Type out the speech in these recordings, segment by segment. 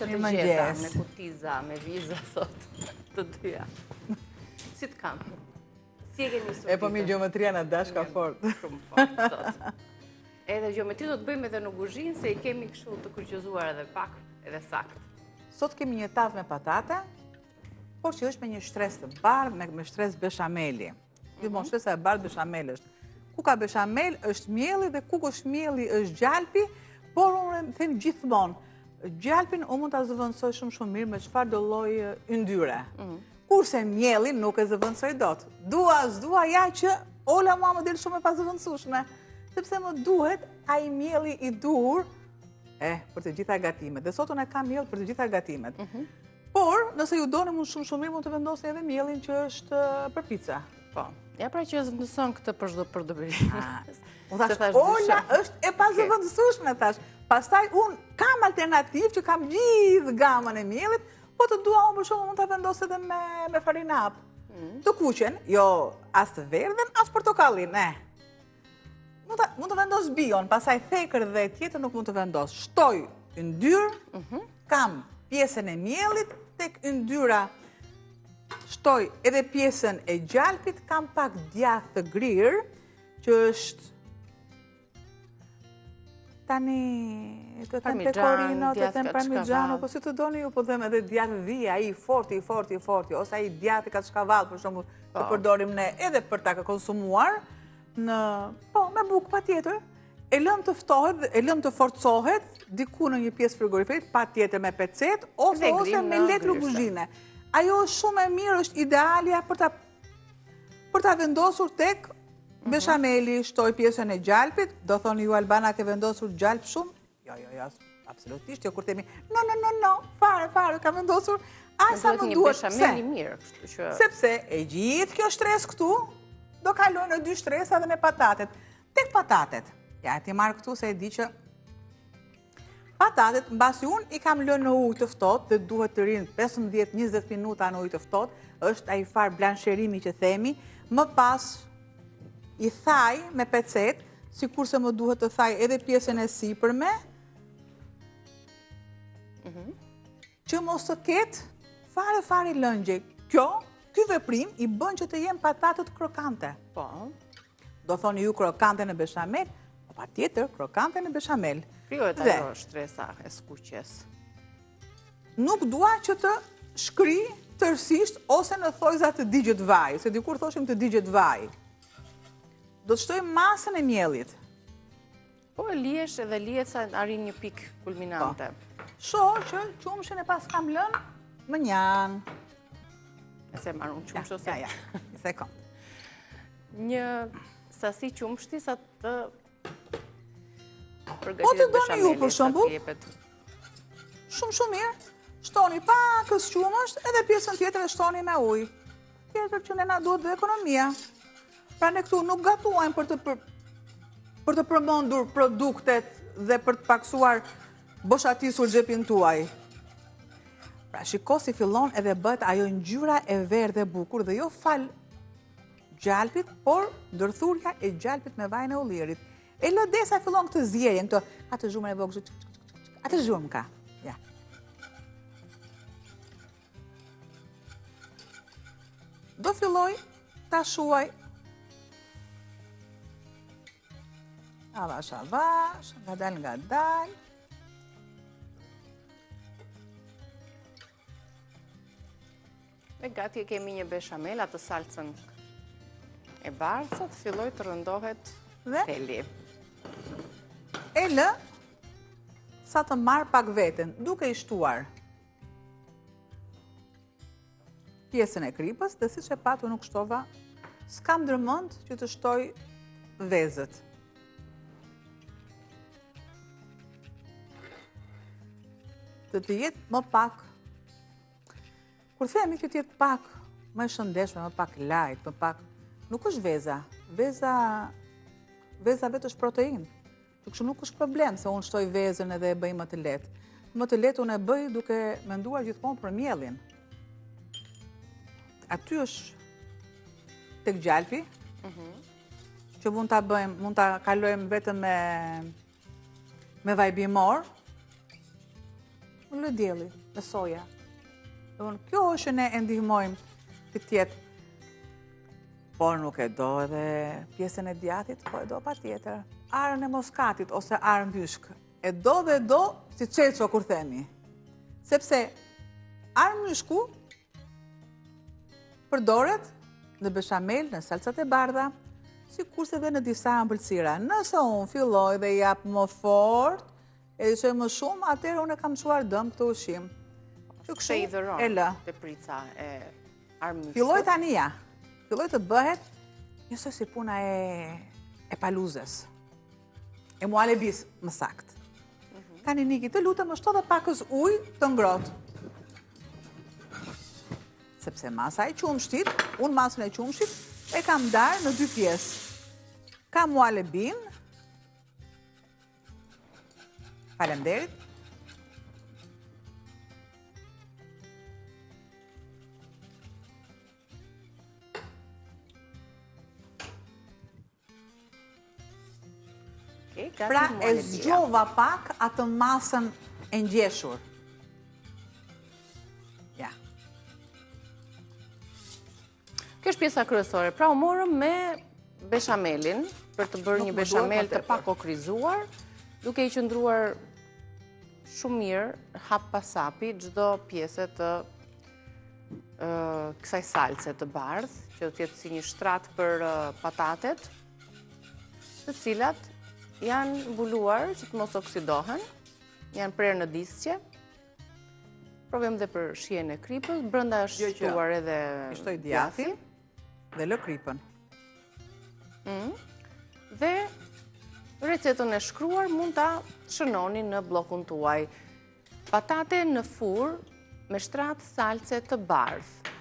se të gjeta, me kutiza, me viza, sot, të dyja. Si të kam? Si e keni sot? E po mi gjeometria na dashka fort. Shumë fort, sot. Edhe gjeometri do të bëjmë edhe në kuzhinë, se i kemi kështu të kryqëzuar edhe pak, edhe sakt. Sot kemi një tavë me patate, por që është me një shtresë të bardhë, me, me shtresë beshameli. Gjithmonë mhm. shtresa e bardhë beshamel është. Ku ka beshamel është mielli dhe ku është mielli është gjalpi, por unë them gjithmonë, gjalpin unë mund ta zëvendësoj shumë shumë mirë me çfarëdo lloj yndyre. Mhm. Kurse miellin nuk e zëvendësoj dot. Dua, s'dua, ja që Ola mua më del shumë e pazëvendësueshme, sepse më duhet ai mielli i duhur e për të gjitha gatimet. Dhe sot unë e kam miell për të gjitha gatimet. Mhm. Por, nëse ju doni mund shumë shumë mirë, mund të vendosni edhe miellin që është për pica. Po, ja pra që e zëvendëson këtë për çdo përdorim. Ah, unë thashë, Ola është e pazëvendësueshme, thashë. Pastaj unë kam alternativë që kam gjithë gamën e miellit, po të dua unë për shembull mund ta vendos edhe me, me farinë arpe. Mm. Të kuqen, jo as të verdhën, as portokallin, ne. Mund të, mund të vendos bion, pastaj thekër dhe tjetër nuk mund të vendos. Shtoj yndyrë, mhm. kam pjesën e miellit, tek yndyra shtoj edhe pjesën e gjalpit, kam pak djathë të grirë, që është tani të them pecorino, të them parmigiano, po si të doni ju po them edhe djathë dhie, ai i forti, i forti, i forti, ose ai djathi kaçkavall, për shembull, që po. përdorim ne edhe për ta konsumuar, në, po, me bukë patjetër, e lëmë të ftohet, e lëmë të forcohet, diku në një pjesë frigoriferit, patjetër me pecetë, ose, ose me letër kuzhine. Ajo është shumë e mirë, është idealja për ta për ta vendosur tek mhm. beshameli, shtoj pjesën e gjalpit, do thoni ju Albana ke vendosur gjalp shumë? Jo, jo, jo, absolutisht, jo kur themi, no, no, no, no, fare, fare, kam vendosur, aq sa më duhet, pse? Sepse e gjithë kjo shtresë këtu, do kalojë në dy shtresa dhe me patatet. Tek patatet, ja, t'i marr këtu se e di që Patatet, mbasi unë i kam lënë në ujë të ftohtë dhe duhet të rrinë 15-20 minuta në ujë të ftohtë, është ai farë blansherimi që themi, më pas i thaj me pecetë, sikurse më duhet të thaj edhe pjesën e sipërme, mhm. që mos të ketë fare fare lëngje. Kjo, ky veprim i bën që të jenë patatet krokante. Po. Do thoni ju krokante në beshamel, po patjetër krokante në beshamel. Krijohet ajo shtresa e skuqjes. Nuk dua që të shkrijë tërësisht ose në thojza të digjet vaji, se dikur thoshim të digjet vaji. Do të shtoj masën e miellit. Po e liesh edhe lihet sa arrin një pikë kulminante. Po. Shoh që qumështin e paskam lënë mënjanë. E se marr unë qumësht ose? Ja, ja, një sekond. Një sasi qumështi sa të Po të doni ju për shembull, shumë shumë mirë, shtoni pakëz qumësht edhe pjesën tjetër e shtoni me ujë. Tjetër që ne na duhet dhe ekonomia. Pra ne këtu nuk gatuajmë për të për, për të përmendur produktet dhe për të paksuar boshatisur xhepin tuaj. Pra shiko si fillon edhe bëhet ajo ngjyra e verdhë e bukur dhe jo falë gjalpit, por ndërthurja e gjalpit me vajin e ullirit. E lë derisa fillon këtë zierjen, këtë atë zhurmën e vogël, atë zhurmë ka. Ja. Do filloj ta shuaj. Avash, avash, ngadalë, ngadalë. Dhe gati e kemi një beshamel atë salcën e bardhë, sa të fillojë të rëndohet dhe teli. E lë sa të marrë pak veten, duke i shtuar pjesën e kripës dhe siç e patë nuk shtova, s'kam ndërmend që të shtoj vezët. Të të jetë më pak, kur themi që të jetë pak më e shëndetshme, më pak light, më pak, nuk është veza, veza, veza vetë është proteinë. Kështu nuk është problem se unë shtoj vezën edhe e bëj më të lehtë. Më të lehtë unë e bëj duke menduar gjithmonë për miellin. Aty është tek gjalpi, mhm. që mund ta bëjmë, mund ta kalojmë vetëm me me vaj bimor. Me luledielli, me soja. Domethënë, kjo është që ne e ndihmojmë të të jetë. Por nuk e do edhe pjesën e djathit, po e do patjetër. Arrën e moskatit ose arrën myshk, e do dhe do si çeço kur themi. Sepse arrë myshku përdoret në beshamel, në salcat e bardha, sikurse dhe në disa ëmbëlsira. Nëse unë filloj dhe jap më fort, E i shtoj më shumë, atëherë unë e kam çuar dëm këtë ushqim. Që kështu i dhëron e lë. Teprica e arrëmyshkut. Filloi tani ja. Filloi të bëhet njësoj si puna e, e paluzes. E muhalebisë, më saktë. Mhm. Tani Niki, të lutem, më shto dhe pakëz ujë të ngrohtë. Sepse masa e qumështit, unë masën e qumështit, e kam ndarë në dy pjesë. Kam muhalebinë, Faleminderit. Pra e zgjova pak atë masën e ngjeshur. Ja. Kjo është pjesa kryesore. Pra u morëm me beshamelin për të bërë një beshamel të pakokrizuar, duke i qëndruar shumë mirë hap pas hapi çdo pjese të kësaj salce të bardhë, që do të jetë si një shtrat për patatet, të cilat janë mbuluar që të mos oksidohen, janë prerë në disqe, Provojmë dhe për shijen e kripës, brenda është jo, shtuar edhe I shtoj djathin dhe lë kripën. Mm. Dhe recetën e shkruar mund ta shënoni në bllokun tuaj. Patate në furrë me shtrat salce të bardhë.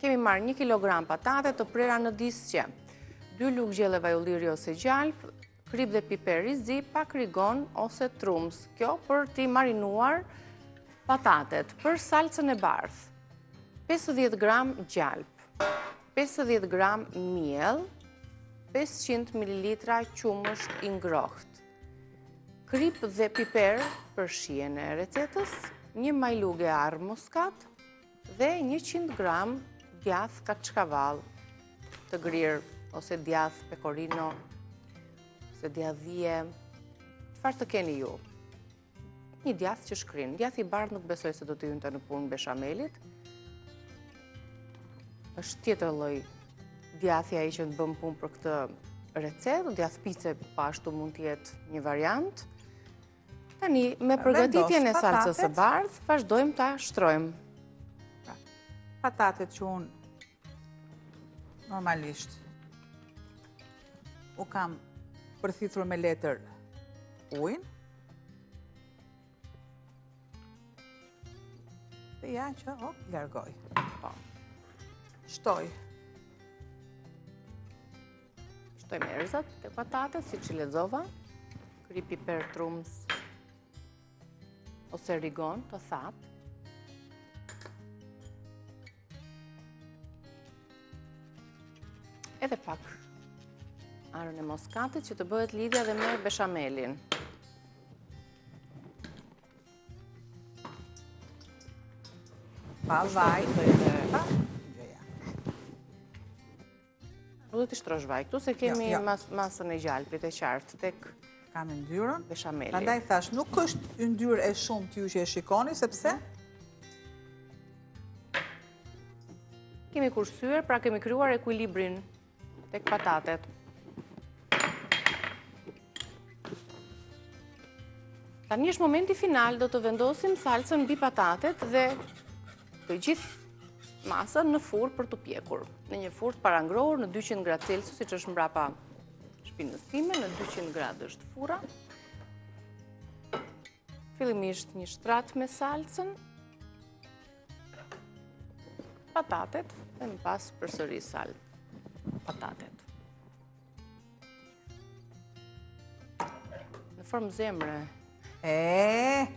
Kemi marrë 1 kg patate të prera në disqe, 2 lugë gjelle vaj ulliri ose gjalpë, Kripë dhe piper i zi, pak rigon ose trumzë. Kjo për t'i marinuar patatet. Për salcën e bardhë, 50 gram gjalpë, 50 gram miell, 500 ml qumësht i ngrohtë. Kripë dhe piper për shijen e recetës, një majë luge arrë moskat dhe 100 gram djathë kaçkavall. të grirë ose djathë pecorino ose djathë dhie, çfarë të keni ju? Një djathë që shkrin. Djathi i bardhë nuk besoj se do t'i hynte në punë beshamelit. Është tjetër lloj djathi ai që të bën punë për këtë recetë, djathë pice po ashtu mund të jetë një variant. Tani, me përgatitjen e salcës së bardhë, vazhdojmë ta shtrojmë. Pra, patatet që unë normalisht u kam përthithur me letër ujin. Dhe ja që, hop, largoj. Po. Shtoj. Shtojmë erëzat te patatet, siç i lexova, kripë, piper, trumzë, ose rigon të thatë. Edhe pak arrën e moskatit që të bëhet lidhja dhe me beshamelin. Pa vaj, pa gjëja. Nuk do t'i shtrosh vaj këtu, se kemi jo, jo. masën e gjalpit e qartë tek Kam yndyrën. Beshameli. Prandaj thashë, nuk është yndyrë e shumtë ju që e shikoni, sepse Kemi kursyer, pra kemi krijuar ekuilibrin tek patatet. Tani është momenti final, do të vendosim salcën mbi patatet dhe të gjithë masën në furrë për t'u pjekur. Në një furrë të parangrohur në 200 gradë Celsius, siç është mbrapa shpinës time, në 200 gradë është furra. Fillimisht një shtrat me salcën, patatet dhe më pas përsëri salcë, patatet. Në formë zemre. E.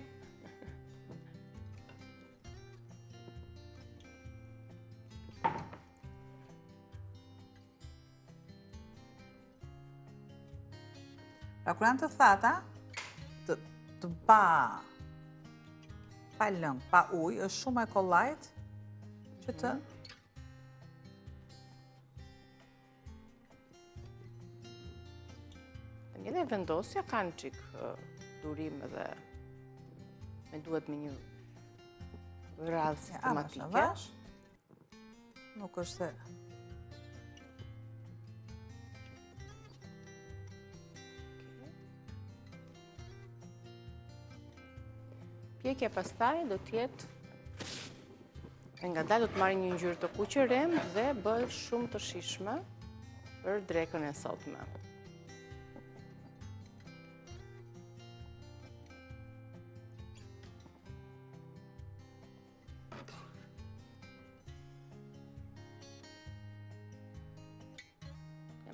Pra kur janë të thata, të, të pa. Pa lëng, pa ujë, është shumë e kollajt që të mhm. Tani edhe vendosja ka një çikë durim edhe me duhet me një radhë sistematike. Avash, Nuk është se... Pjekja pastaj do të jetë e ngadalë do të marrë një ngjyrë të kuqërremtë dhe bëhet shumë të shijshme për drekën e sotme.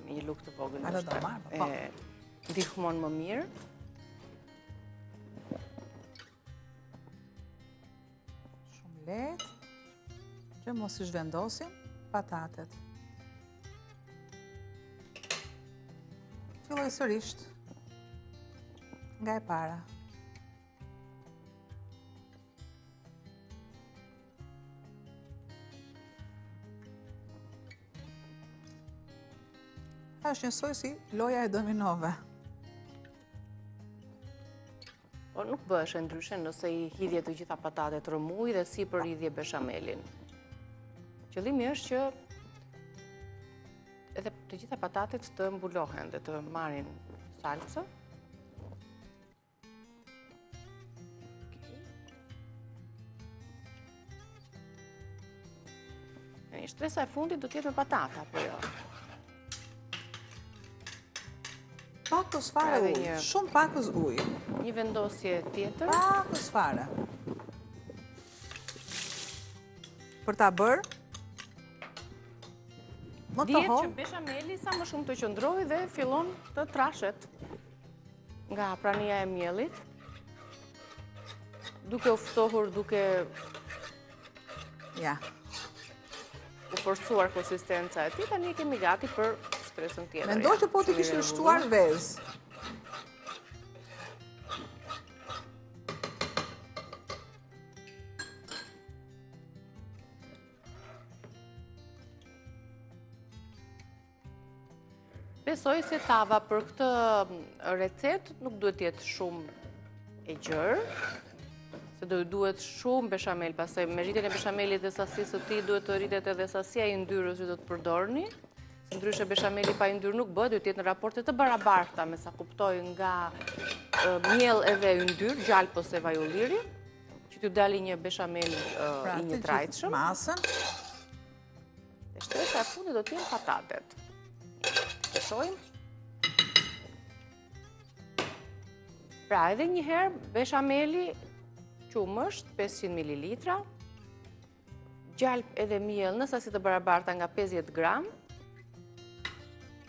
Me një lugë të vogël. A do të marrë, po. E ndihmon më mirë. Shumë lehtë. Që mos i zhvendosim patatet. Filloj sërisht nga e para. Është njësoj si loja e dominove. Po nuk bëhesh ndryshe nëse i hidhje të gjitha patatet rrëmujë dhe sipër hidhje beshamelin. Qëllimi është që edhe të gjitha patatet të mbulohen dhe të marrin salcë. Një shtresa e fundit do të jetë me patata, apo jo? Pakëz fare ujë, shumë pakëz ujë. Një vendosje tjetër. Pakëz fare. Për ta bërë, më të hollë. Dihet që beshameli sa më shumë të qëndrojë dhe fillon të trashet. Nga prania e miellit, duke u ftohur, duke ja. u forcuar konsistenca e tij, tani e kemi gati për shtresën tjetër. Mendoj që po t'i kishim shtuar vezë. Besoj se tava për këtë recetë nuk duhet të jetë shumë e gjerë, se do duhet shumë beshamel, pastaj me rritjen e beshamelit dhe sasisë së tij duhet të rritet edhe sasia e yndyrës që do të përdorni. Se ndryshe beshameli pa yndyrë nuk bëhet, duhet të jetë në raporte të barabarta, me sa kuptoj nga miell edhe yndyrë, gjalpë ose vaj ulliri, që t'ju dali një beshamel pra, i njëtrajtshëm. Masën. Dhe shtresa e fundit do të jenë patatet. Të shohim. Pra, edhe një herë beshameli qumësht 500 ml, gjalpë edhe miell në sasi të barabarta nga 50 gram,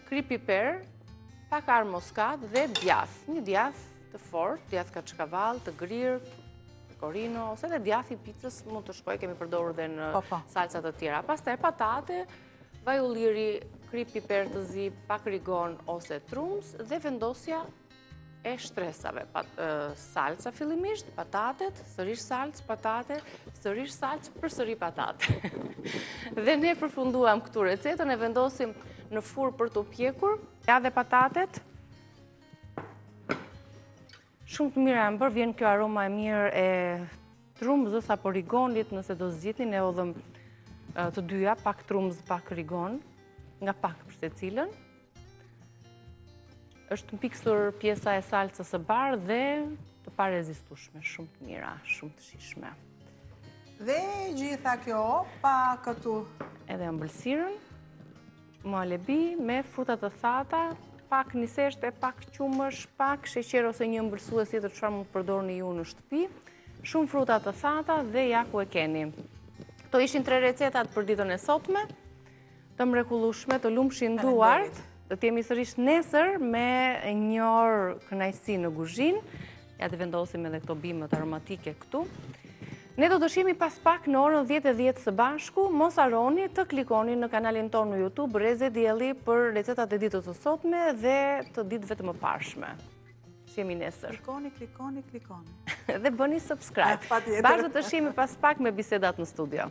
kripë piper, pak arrë moskatë dhe djath, një djath të fortë, djath kaçkavall, të grirë, pecorino, ose dhe djathi i picës mund të shkojë, kemi përdorur dhe në po, po. salca të tjera. Pastaj patate, vaj ulliri, kripë piper të zi, pak rigon ose trumzë dhe vendosja e shtresave. Salca fillimisht, patatet, sërish salcë, patate, sërish salcë, përsëri patate. Dhe ne përfunduam këtu recetën, e vendosim në furrë për t'u pjekur. Ja dhe patatet. Shumë të mira janë bërë, vjen kjo aroma e mirë e trumzës apo rigonit, nëse do zgjidhni, ne hodhëm të dyja, pak trumzë, pak rigon, nga pak për secilën. Është mpiksur pjesa e salcës së bardhë dhe të parezistueshme, shumë të mira, shumë të shijshme. Dhe gjitha kjo, pa këtu. Edhe ëmbëlsirën. Muhalebi me fruta të thata, pak niseshte, pak qumësht, pak sheqer ose një ëmbëlsues tjetër çfarë mund të përdorni ju në shtëpi, shumë fruta të thata dhe ja ku e keni. Këto ishin tre recetat për ditën e sotme, të mrekullueshme, të lumshin duart. Do të jemi sërish nesër me një orë kënaqësi në guzhinë. Ja të vendosim edhe këto bimët aromatike këtu. Ne do të shihemi pas pak në orën 10 e 10 së bashku. Mos harroni të klikoni në kanalin tonë në YouTube Rreze Dielli për recetat e ditës së sotme dhe të ditëve të mëparshme. Shihemi nesër. Klikoni, klikoni, klikoni. Dhe bëni subscribe. Bashkë do të shihemi pas pak me bisedat në studio.